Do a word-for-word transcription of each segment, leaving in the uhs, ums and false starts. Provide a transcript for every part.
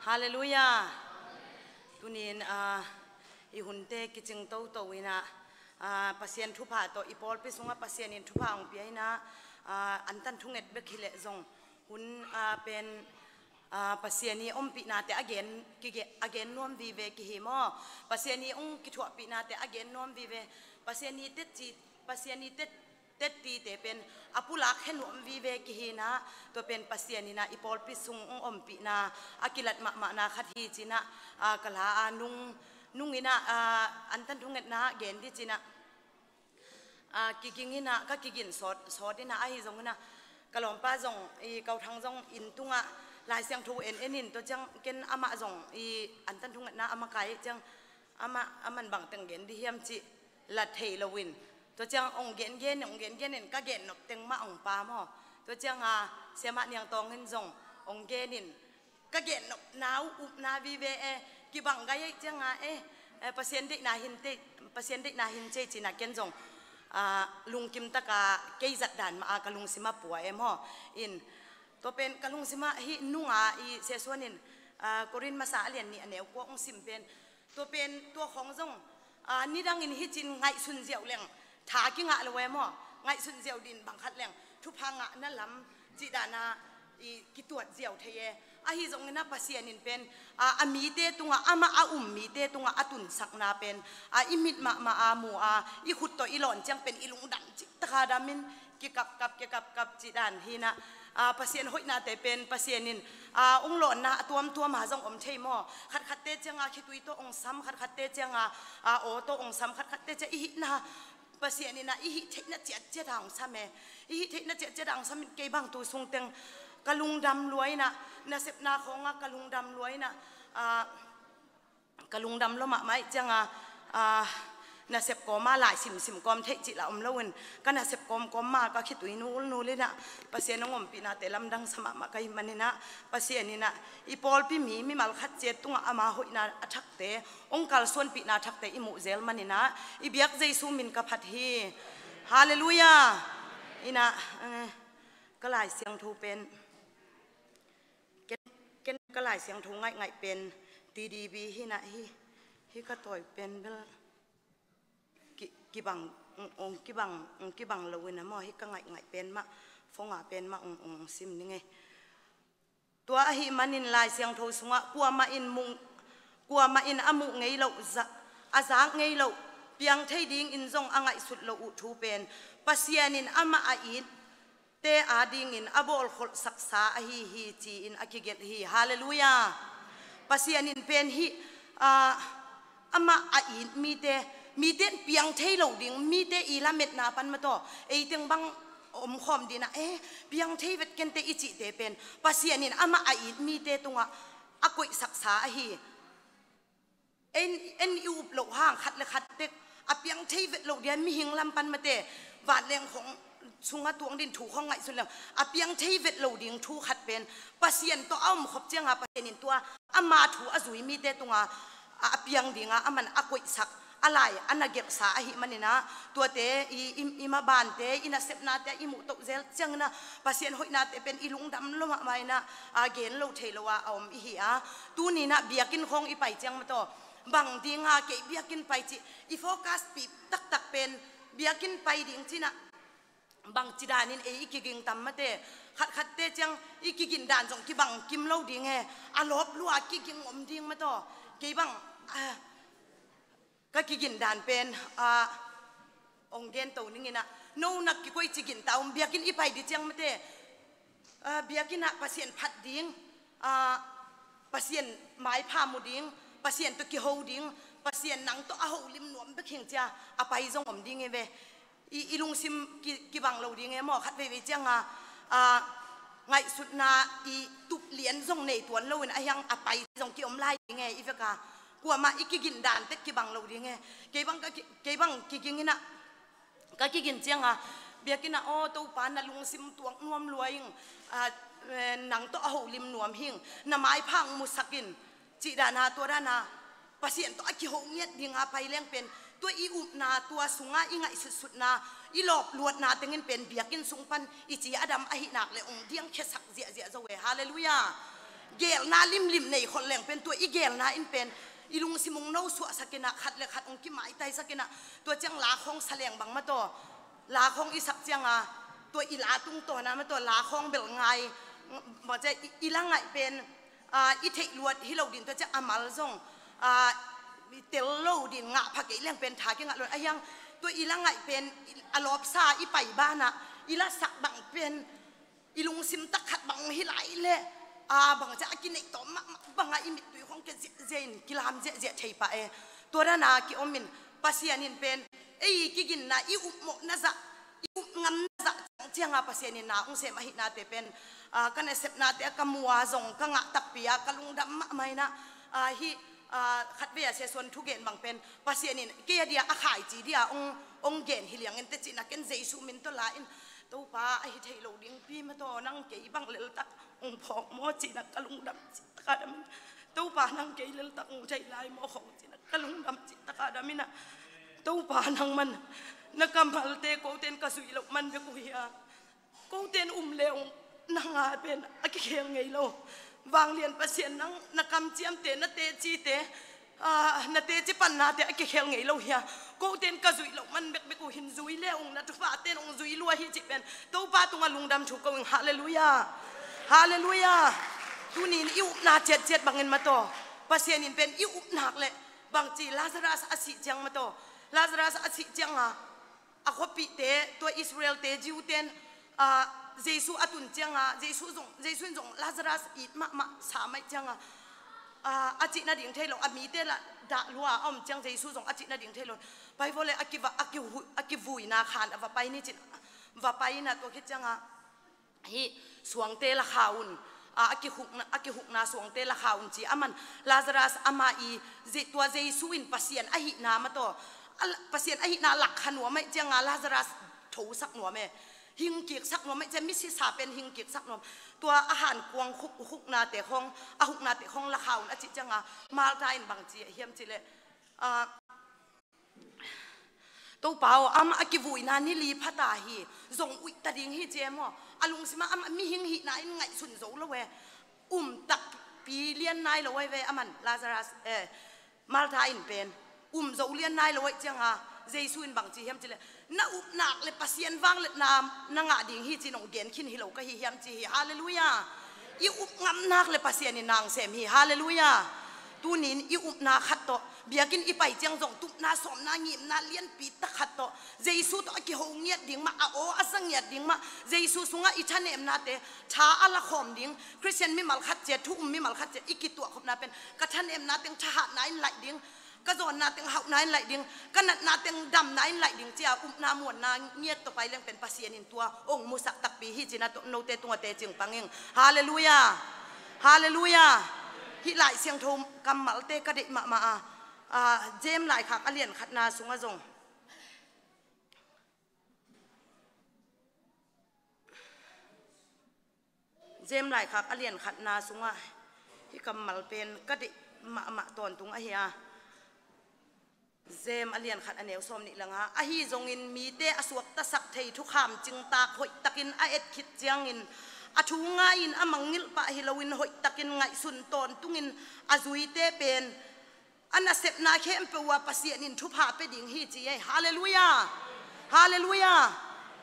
Halleluiah. Tunin, ah, i hunte kicing toto inah, ah, Pasian thupha tawh i pawlpi sungah Pasian in thupha hong pia inah, ah, antan thunget bek hileh zong hun, ah, pen, ah, Pasian i ompihnate a gen, kige-, a gen nuam vive kihi maw? Pasian i hong kithuahpihnate a gen nuam vive. Pasian i tetci, Pasian i tet tettite pen a pulak he nuam vive kihi inah, tua pen Pasian inah i pawlpi sung hong ompihna a kilat mahmahna khat hi ci inah, ah, ka la a nung, nung inah, ah, antan thungetna gen dih ci inah, ah, kiging inah, ka kigin sawt, sawt inah ahi zong inah, ka lawmpa zong, i Kau Thang zong inn tungah Lai Siangtho en en in, tua ciang ken amah zong i antan thungetna a makai ciang amah, aman bang teng gen dih hiam cih la thei loin, tua ciang hong gengen, hong gengen in ka gennop teng mah hong pam aw. Tua ciang a, Siamah Niang Tawng in zong hong gen in, ka gennopna uh upna vive e, kibang gai aih ciang a e, eh, Pasian deihna hin te, Pasian deihna hin cei ci inah ken zong, ah, lungkim taka kei zat dan mah a ka lungsim a pua e maw? In, tua pen ka lungsim ah hih nunga i Sesuan in, ah, Korin masa a lian nih a neu kua hong sim pen, tua pen, tua khawng zong, ah, nidangin hicin ngaihsun ziau leng tha kingah lo e maw? Ngaihsun ziau din bang khat leng thupha ngahna lam cih dana i kituat ziau thei e. Ahi zong inah Pasian in pen, ah, a mite tungah, amah a um mite tungah a tunsakna pen, ah, i mit mahmah a mu a, i khut tawh i lawn ciang pen i lungdam cih taka damin, kikapkap, kikapkap cih dan hi inah, ah, Pasian hoihnate pen Pasian in, ah, hong lawnna a tuamtuam a zong om thei maw? Khatkhatte ciang a khitui tawh hong sam, khatkhatte ciang a, ah, aw tawh hong sam, khatkhatte ciang i hihna Pasian inah i hih theihna ciatciat a hong sam e. I hih theihna ciatciat a hong sam in kei bang tu sungteng ka lungdam lua inah, nasepna khawng ah ka lungdam lua inah, ah, ka lungdam lua mahmah aih ciang a, ah, nasep kawm a lai simsim kawm theih cih la om loin, ka nasep kawmkawm mah ka khitui nulnul inah, Pasian hong ompihnate lamdang sa mahmah ka hih man inah, Pasian inah i pawlpi mi, mimal khat ciat tungah ama hoihna a thakte, hong kalsuanpihna thakte i muh zel man inah, i biak Jesu min ka phat hi. Halleluiah. Inah, eh, ka Lai Siangtho pen, ken, ken ka Lai Siangtho ngaihngaih pen T D B hi inah hi, hi ka tawi pen bel ki, kibang, ong, ong kibang, ong kibang lo inah maw, hi ka ngaihngaih pen mah, phone ah pen mah ong, ong sim ning e. Tua ahih manin Lai Siangtho sungah kuamah in mung, kuamah in a muh ngei loh, za-, a zak ngei loh, piang thei dingin zong a ngaihsut loh uh thu pen Pasian in amah a it te adingin a bawlkholhsaksa ahi hi, ci-in a kigelh hi. Halleluiah. Pasian in pen hih, ah, amah a it mite, mite in piang thei lo ding, mite i lametna pan mataw, eiteng bang omkhawm dinah, eh, piang thei vet kente i cihte pen Pasian in amah a it mite tungah a koihsaksa ahi. En, en i up loh hang khat le khat tek a piang thei vet lo dia, mihing lam pan mate, vanleng khong sungah tuang din thu khong ngaihsun leng a piang thei vet lo ding thu khat pen Pasian tawh a omkhop ciang a Pasian in tua ama thu a zui mite tungah a, a piang dinga aman a koihsak a lai a na gelhsa ahih man inah, tuate i, i, i mabante, i nasepnate i muh toh zel ciang inah Pasian hoihnate pen i lungdam lua mahmah inah, a gen lo thei lo a, a om i hi a. Tuni inah biakinn khawng i pai ciang mataw, bang dinga kei biakinn pai cih i focus pih taktak pen biakinn pai ding ci inah, bangci danin ei i kiging tam mate, khatkhatte ciang i kigin dan zong kibang kim lo ding e, a lawp lua kiging om ding mataw, kei bang, ah, ka kigin dan pen, ah, ong gen to ning inah, no nak kikoi ci gin ta um, biakinn i pai dih ciang mate, ah, biakinn ah Pasian phat ding, ah, Pasian maipha mu ding, Pasian tawh kiho ding, Pasian nang tawh a holim nuam bek hing cia a pai zong om ding e ve. I, i lungsim ki, kibang lo ding e maw, khat veivei ciang a, ah, ngaihsutna i tup lian zong nei tuan loin a hiang a pai zong kiom lai ding e, i vek a. Kuamah i kigin dan tek kibang lo ding e. Kei bang ka ki, kei bang kiging inah, ka kigin ciang a, biakinn ah, aw Topa, na lungsim tuak nuam lua ing, ah, eh, nang tawh a holim nuam hing, na maipha musak in, cih dana, tua dana Pasian tawh a kiho ngiat dinga pai leng pen, tua i upna, tua sunga i ngaihsutsutna, i lawp luatna tengin pen biakinn sung pan i ci a dam ahih nak le ong diangkhiasak ziahziah zo e. Halleluiah. Gelna limlim nei khol leng pen tua i gelna in pen i lungsim hong nosuahsak in ah, khat le khat hong kimaitaisak in ah, tua ciang la khawng sa leng bang mataw, la khawng i sak ciang a, tua i la tungtawn a mataw, la khawng bel ngai, bang ciang i, i la ngaih pen, ah, i theih luat hi lo din, tua ciang a mal zong, ah, i tel lo din, ngah pha kei leng pen tha kingah lo a hiang, tua i la ngaih pen a lawpsa i pai ban ah i la sak bang pen i lungsim tak khat bang hi lai leh, a, bang ciang a kineih tawm mahmah bang a i mittui khawng kia ziahziah in kilam ziahziah thei pah e. Tua dan a ki-om in Pasian in pen ei kiginna, i upmawhna zah, i upngamna zah ciang ciang a Pasian in na hong sem ahihnate pen, a, ka nasepnate a ka mu a zong ka ngah takpi a ka lungdam mahmah in ah, a, hih, a, khatvei a Sia Suan thugen bang pen Pasian in kei a dia a khaici dia hong, hong gen hi liang in teh ci-in ah ken Jesu min tawh la in, Topa, ahi thei lo dingpi mataw, nang kei bang leltak hong phawk maw ci-in ah ka lungdam cih tak a dam in, Topa, nang kei leltak hong thei lai maw khong ci-in ah ka lungdam cih tak a dam in ah, Topa, nangman na kammalte kote in ka zuih loh man bek uh hi a, kote in um le ung, nang a pen a kikhel ngei lo. Vanglian Pasian, nang na kamciamte, na tecite, a, na teci pannate a kikhel ngei lo hi a, kote in ka zuih loh man bekbek uh hi, zui le ung, na thuphate in hong zui lua hi cih pen Topa tungah lungdam thu ko ing. Halleluiah. Halleluiah. Tuni in i upna ciatciat bangin mataw, Pasian in pen i upna leh, bangci, Lazarus a sih ciang mataw, Lazarus a sih ciang a, a khuapihte, tua Israelte, Jew-te in, a, Jesu a tun ciang a, Jesu zong, Jesu in zong Lazarus it mahmah sa mai ciang a, a, a cih nading thei lo, a mite lah dah lua a om ciang Jesu zong a cih nading thei lo. Pai vua leh a kiva, a kihu-, a kivuina khan a va pai ni ci-in va pai in ah, tua khit ciang a, hih suangte la kha un, a, a kihukna, a kihukna suangte la kha un ci. Aman Lazarus amah i, Je-, tua Jesu in Pasian ahihna mataw, a la-, Pasian ahihna lak kha nuam ahih ciang a Lazarus thosak nuam e. Hingkiksak nuam ahih ciang, misisa pen hingkiksak nuam. Tua a hankuang khuk, huknate khawng, a huknate khawng la kha un a cih ciang a, Martha in bang ci hiam cih leh, a, Topa aw, amah a kivuina ni li pha ta hi, zong uih ta ding hi ci e maw. A lungsim ah amah mihing hihna in ngaihsun zo lo e. Um takpi lian nai lo ahi ve aman, Lazarus, eh, Martha in pen. Um zo lian nai lo ahih ciang a, Jesu in bang ci hiam cih leh, na upna leh Pasian vangliatna na ngah ding hi ci-in hong gen khin hi lo ka hi hiam ci hi. Halleluiah. I upngamna leh Pasian in na hong sem hi. Halleluiah. Tuni in i upna khat tawh, biakinn i pai ciang zong tupna, sawmna, ngimna lianpi tak khat tawh, Jesu tawh a kiho ngiat ding mah, a aw a za ngiat ding mah, Jesu sungah i thanemnate tha a la khawm ding, Khristian mimal khat ciat, thu um mimal khat ciat i kituahkhopna pen, ka thanemna teng thahatna in laih ding, ka zawnna teng hauhna in laih ding, ka natna teng damna in laih ding ci-a upna muanna ngiat tawh pai leng pen Pasian in tua hong musak takpi hi ci-in ah note tungah teci pang ing. Halleluiah. Halleluiah. Hih Lai Siangtho kammalte ka deih mahmah a, a, James laikhak a lian khatna sungah zong, James laikhak a lian khatna sungah hih kammal pen ka deih mahmah tawntung ahi a. James a lian khat a neu sawm nih langa, ahi zongin mite a suaktasak thei thukham cingtak hoihtakin a et khit ciangin, a thu ngai-in a mangngilh pah hi loin hoihtakin ngaihsun tawntungin a zuite pen a nasepna khempeuh ah Pasian in thupha pia ding hi ci ei. Halleluiah. Halleluiah.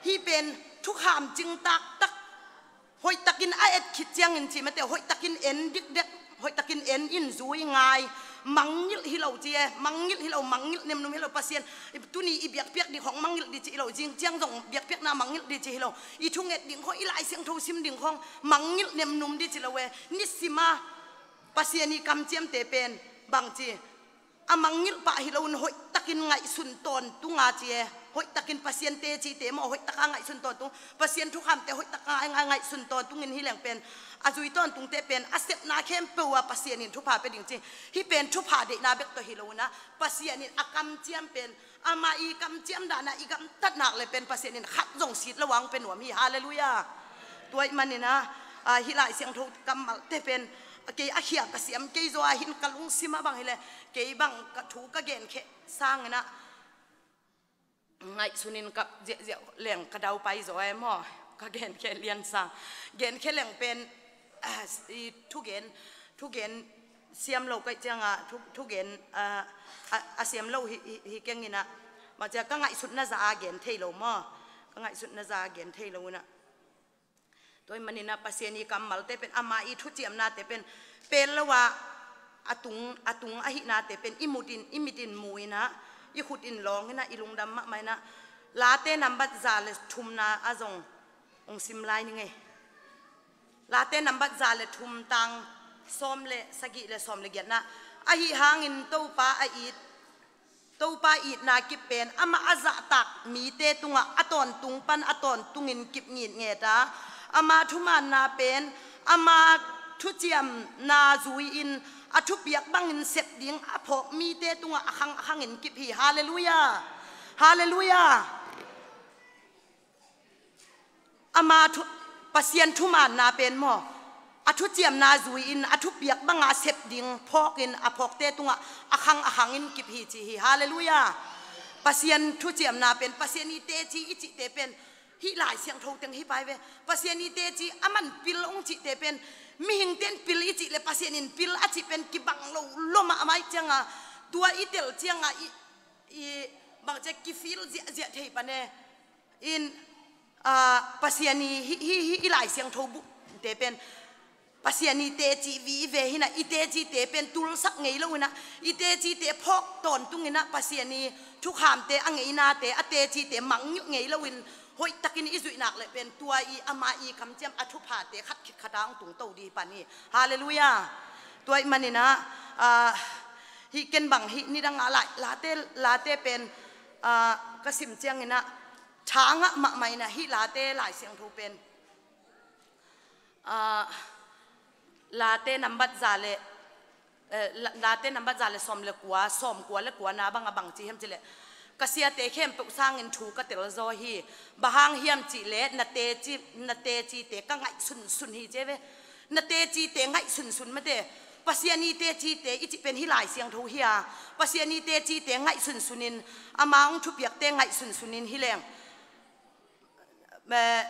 Hih pen thukham cingtak tak, hoihtakin a et khit ciangin ci mate, hoihtakin en dikdek, hoihtakin en in zui ngai. Mangngilh hi lo ci e, mangngilh hi lo, mangngilh nemnum hi lo. Pasian, tuni i biakpiak ding khawng mangngilh ding ci hi lo, zing ciang zong biakpiakna mangngilh ding ci hi lo. I thunget ding khawng, i Lai Siangtho sim ding khawng mangngilh nemnum ding ci lo e. Nisim a Pasian i kamciamte pen bangci, a mangngilh pah hi loin hoihtakin ngaihsun tawntung a ci e. Hoihtakin Pasian tecite maw, hoihtaka ngaihsun tawntung, Pasian thukhamte hoihtaka ngai, ngai, ngaihsun tawntungin hi leng pen, a zui tawntungte pen a sepna khempeuh ah Pasian in thupha pia ding ci. Hih pen thupha deihna bek tawh hi loin a, Pasian in a kamciam pen, ama i kamciam dan a i gamtat nak leh pen Pasian in khat zong sit lo a hong pia nuam hi. Halleluiah. Tua ahih manin a, a, hih Lai Siangtho kammalte pen, kei a khia ka siam kei zaw a hin ka lungsim ah bang hi leh, kei bang ka thu ka genkhia sangin a, ngaihsunin ka ziahziah leng ka daupai zaw e maw, ka genkhia lian sang. Genkhia leng pen Ah, i thugen, thugen siam lo ka hih ciangah, thu, thugen, ah, a, a siam lo hi, hi, hi keng inah, mah ciah ka ngaihsutna zah a gen thei lo maw? Ka ngaihsutna zah a gen thei lo inah. Tua ahih maninah Pasian i kammalte pen, ama i thuciamnate pen, pel lo ah a tung, a tung ahihnate pen i mut in, i mit in mu inah, i khut in lawng inah, i lungdam mahmah inah, Late nambat za le thumna ah zong hong sim lai ni ngei. Late nambat za le thum, tang sawm le sagih le sawm le giatna. Ahi hangin Topa a it, Topa itna kip pen amah a zahtak mite tungah a tawntung pan a tawntungin kip ngitnget a, ama thumaanna pen ama thuciamna zui-in a thupiak bangin sep ding a phawk mite tungah a khang a khangin kip hi. Halleluiah. Halleluiah. Ama thu, Pasian thumaanna pen maw, a thuciamna zui-in a thupiak banga sep ding phawkin a phawkte tungah a khang a khangin kip hi ci hi. Halleluiah. Pasian thuciamna pen, Pasian i teci i cihte pen, hih Lai Siangtho teng hi pai ve. Pasian i teci a man pil hong cihte pen, mihingte in pil i cih le Pasian in pil a cih pen kibang lo lua mahmah ahih ciangah, tua i tel ciangah i, i bangcia kifil ziahziah thei pan e. In, ah, Pasian i hi, hi, hi, i Lai Siangtho buhte pen, Pasian i teci vive hinah, i tecite pen tulsak ngei lo inah, i tecite phawk tawntung inah, Pasian i thukhamte, a ngeinate, a tecite mangngilh ngei loin hoihtakin i zuih nak leh pen tua i ama i kamciam a thuphate khat khit khat a hong tungto dih pan hi. Halleluiah. Tua ahih maninah, ah, hih ken bang hih nidangah lai, Late, Late pen, ah, ka sim cianginah, tha ngah mahmah inah hih Late Lai Siangtho pen, ah, Late nambat za le, eh, La-, Late nambat za le sawm le kua, sawm kua le kuana bangah bang ci hiam cih leh, ka siate khempeuh sangin thu ka telzaw hi. Bang hang hiam cih leh na teci, na tecite ka ngaihsunsun hi ci ve. Na tecite ngaihsunsun mate. Pasian i tecite i cih pen hih Lai Siangtho hi a, Pasian i tecite ngaihsunsunin, ama hong thupiakte ngaihsunsunin hi leng. Eh,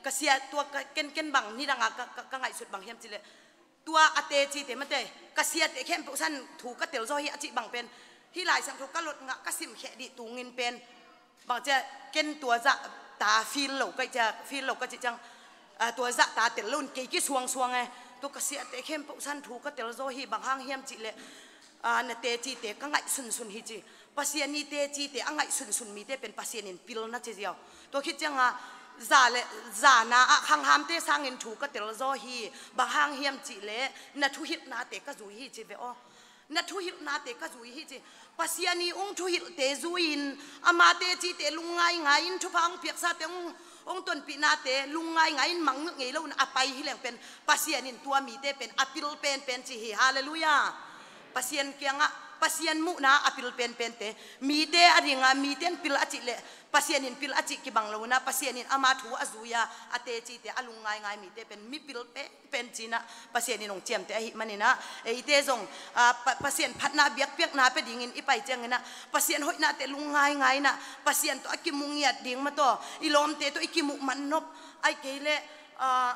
ka sia tua ka ken, ken bang nidangah ka, ka, ka ngaihsut bang hiam cih leh, tua a tecite mate, ka siate khempeuh sangin thu ka telzaw hi a cih bang pen, hih Lai Siangtho ka lot ngah ka simkheh dih tungin pen, bangcia ken tua zahta feel lo ka hih ciang, feel lo ka cih ciang, ah, tua zahta tel loin kei kisuangsuang e. Tua ka siate khempeuh sangin thu ka telzaw hi, bang hang hiam cih leh, ah, na tecite ka ngaihsunsun hi ci. Pasian i tecite a ngaihsunsun mite pen Pasian in pil na ci ziau. Tua khit ciangah za le, zana ah khanghamte sangin thu ka telzaw hi, bang hang hiam cih leh na thuhilhnate ka zui hi ci ve aw. Na thuhilhnate ka zui hi ci. Pasian i hong thuhilhte zui-in, ama tecite lungngaingai in, thupha hong piaksate hong, hong tonpihnate lungngaingai in mangngilh ngei loin a pai hi leng pen, Pasian in tua mite pen a pil penpen ci hi. Halleluiah. Pasian kiangah, Pasian muhna a pil penpente, mite a dingah, mite in pil a cih leh, Pasian in pil a cih kibang lo inah, Pasian in ama thu a zui-a, a tecite a lungngaingai mite pen mipil penpen ci-inah Pasian in hong ciamteh ahih maninah, eite zong, ah, Pa-, Pasian phatna biakpiakna pia dingin i pai cianginah, Pasian hoihnate lungngaingai inah, Pasian tawh a kimu ngiat ding mataw, i lawmte tawh i kimuh man nop, ahih kei leh, ah,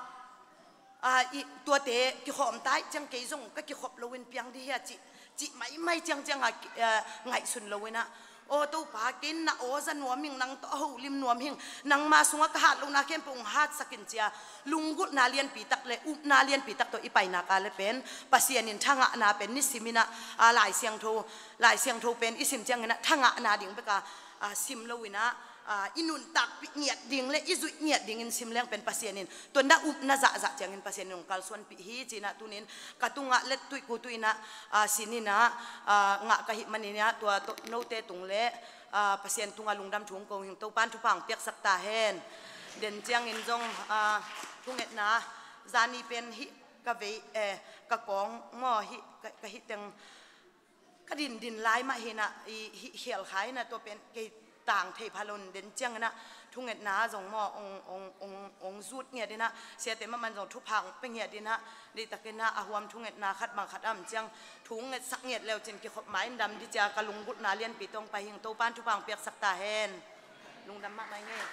ah, i tuate kikhawm ta ahih ciang kei zong ka kikhop loin piang dih hia cih, cih maimai ciangciangah, ah, ngaihsun lo inah, aw Topa, kei na aw za nuam hing, nang tawh a holim nuam hing, nangma sungah ka hat lohna khempeuh hong hatsak in ci-a, lunggulhna lianpi tak le upna lianpi tak tawh i pai nak leh pen, Pasian in thangahna pen nisim inah, ah, Lai Siangtho, Lai Siangtho pen i sim cianginah thangahna ding bek a, ah, sim lo inah, ah, i nuntakpih ngiat ding le i zuih ngiat dingin sim leng pen Pasian in tua na upna zahzah ciangin Pasian in hong kalsuanpih hi ci-inah, tuni-in ka tungah let tuihku tuihinah, ah, sin inah, ah, ngah ka hih maninah, tua tawh note tung le, ah, Pasian tungah lungdam thu hong ko hing. Topan thupha hong piaksak ta hen. Den ciangin zong, ah, thungetna, zani pen hih ka vei, eh, ka kawng maw, hih ka, ka hih teng ka dindin lai mah hinah, i, hih khial kha hinah, tua pen kei tang thei pha lo in, den cianginah thungetna zong maw, hong, hong, hong, hong zut ngiat inah, siate mahmah in zong thupha hong pia ngiat inah, deihtakinah a huam thungetna khat bang khat a om ciang, thu hong ngetsak ngiat leu cin kikhop ma in dam dih ci-a, ka lunggulhna lianpi tawh hong pai hing. Topan thupha hong piaksak ta hen. Lungdam mahmah ing ei.